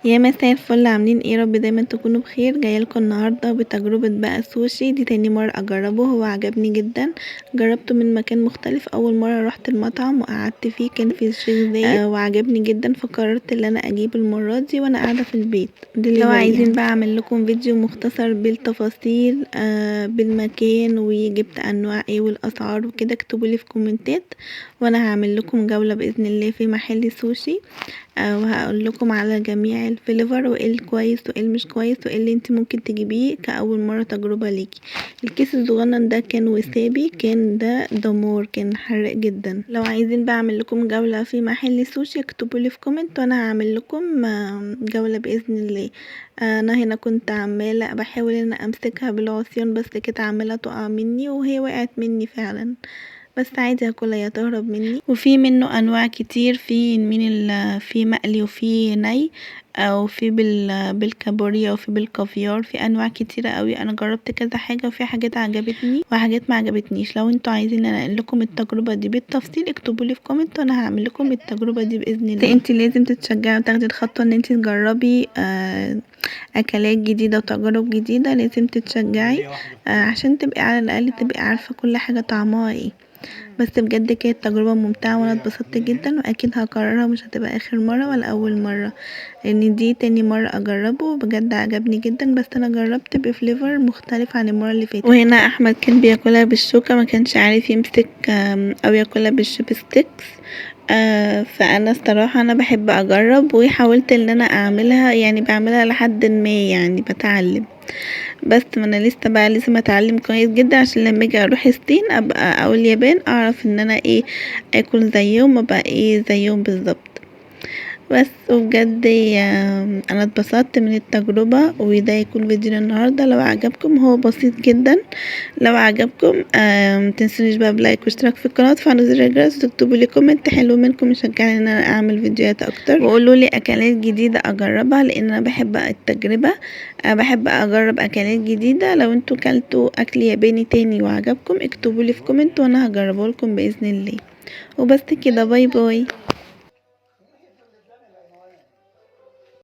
يا مساء الفل، عاملين ايه؟ رب دايما تكونوا بخير. جاية لكم النهارده بتجربه بقى سوشي، دي تاني مرة اجربه، هو عجبني جدا. جربته من مكان مختلف، اول مرة رحت المطعم وقعدت فيه كان في الشيخ زايد، وعجبني جدا، فقررت ان انا اجيب المرة دي وانا قاعدة في البيت. لو عايزين بقى اعمل لكم فيديو مختصر بالتفاصيل، بالمكان وجبت انواع ايه والاسعار وكده، اكتبوا لي في كومنتات وانا هعمل لكم جولة باذن الله في محل سوشي، وهقول لكم على جميع ال flavor وايه الكويس وايه المش كويس وايه اللي انت ممكن تجيبيه كأول مرة تجربة ليكي. الكيس الصغنن ده كان وسابي، كان ده دمار، كان حراق جدا. لو عايزين بقى اعمل لكم جولة في محل سوشي اكتبوا لي في comment وانا هعمل لكم جولة بإذن الله. انا هنا كنت عمالة بحاول ان امسكها بالعصيان بس كانت عمالة تقع مني، وهي وقعت مني فعلا، بس عادي هاكلها، هي تهرب مني. وفي منه انواع كتير، في من في مقلي وفي ني، او في بالكابوريا وفي بالكافيار، في انواع كتيرة قوي. انا جربت كذا حاجة وفي حاجات عجبتني وحاجات ما عجبتنيش. لو انتوا عايزين انا اقول لكم التجربة دي بالتفصيل اكتبوا لي في comment وانا هعمل لكم التجربة دي باذن الله. انت لازم تتشجعي وتاخدي الخطوة ان انت تجربي اكلات جديدة وتجارب جديدة، لازم تتشجعي، عشان تبقي على الاقل تبقي عارفة كل حاجة طعمها ايه. بس بجد كانت تجربة ممتعة وانا اتبسطت جدا، واكيد هكررها، مش هتبقى اخر مرة ولا اول مرة، لان دي تاني مرة اجربه بجد عجبني جدا. بس انا جربت ب flavor مختلف عن المرة اللي فاتت. وهنا احمد كان بياكلها بالشوكة، ما كانش عارف يمسك، او ياكلها بال chopsticks، فانا الصراحة انا بحب اجرب، وحاولت ان انا اعملها، بعملها لحد ما بتعلم، بس ما انا لسه بقى لازم اتعلم كويس جدا عشان لما اجي اروح الصين ابقى او اليابان اعرف ان انا اكل زيهم، ابقى زيهم بالظبط. بس وبجد انا اتبسطت من التجربة، وده يكون فيديو النهاردة. لو عجبكم، هو بسيط جدا، لو عجبكم، متنسونيش بقى ب like واشتراك في القناة وتفعلوا زر الجرس وتكتبوا لي comment حلو منكم يشجعني ان انا اعمل فيديوهات اكتر، وقولوا لي اكلات جديدة اجربها لان انا بحب التجربة، بحب اجرب اكلات جديدة. لو انتوا كلتوا اكل ياباني تاني وعجبكم اكتبوا لي في comment وانا هجربه لكم باذن الله. وبس كده، bye bye.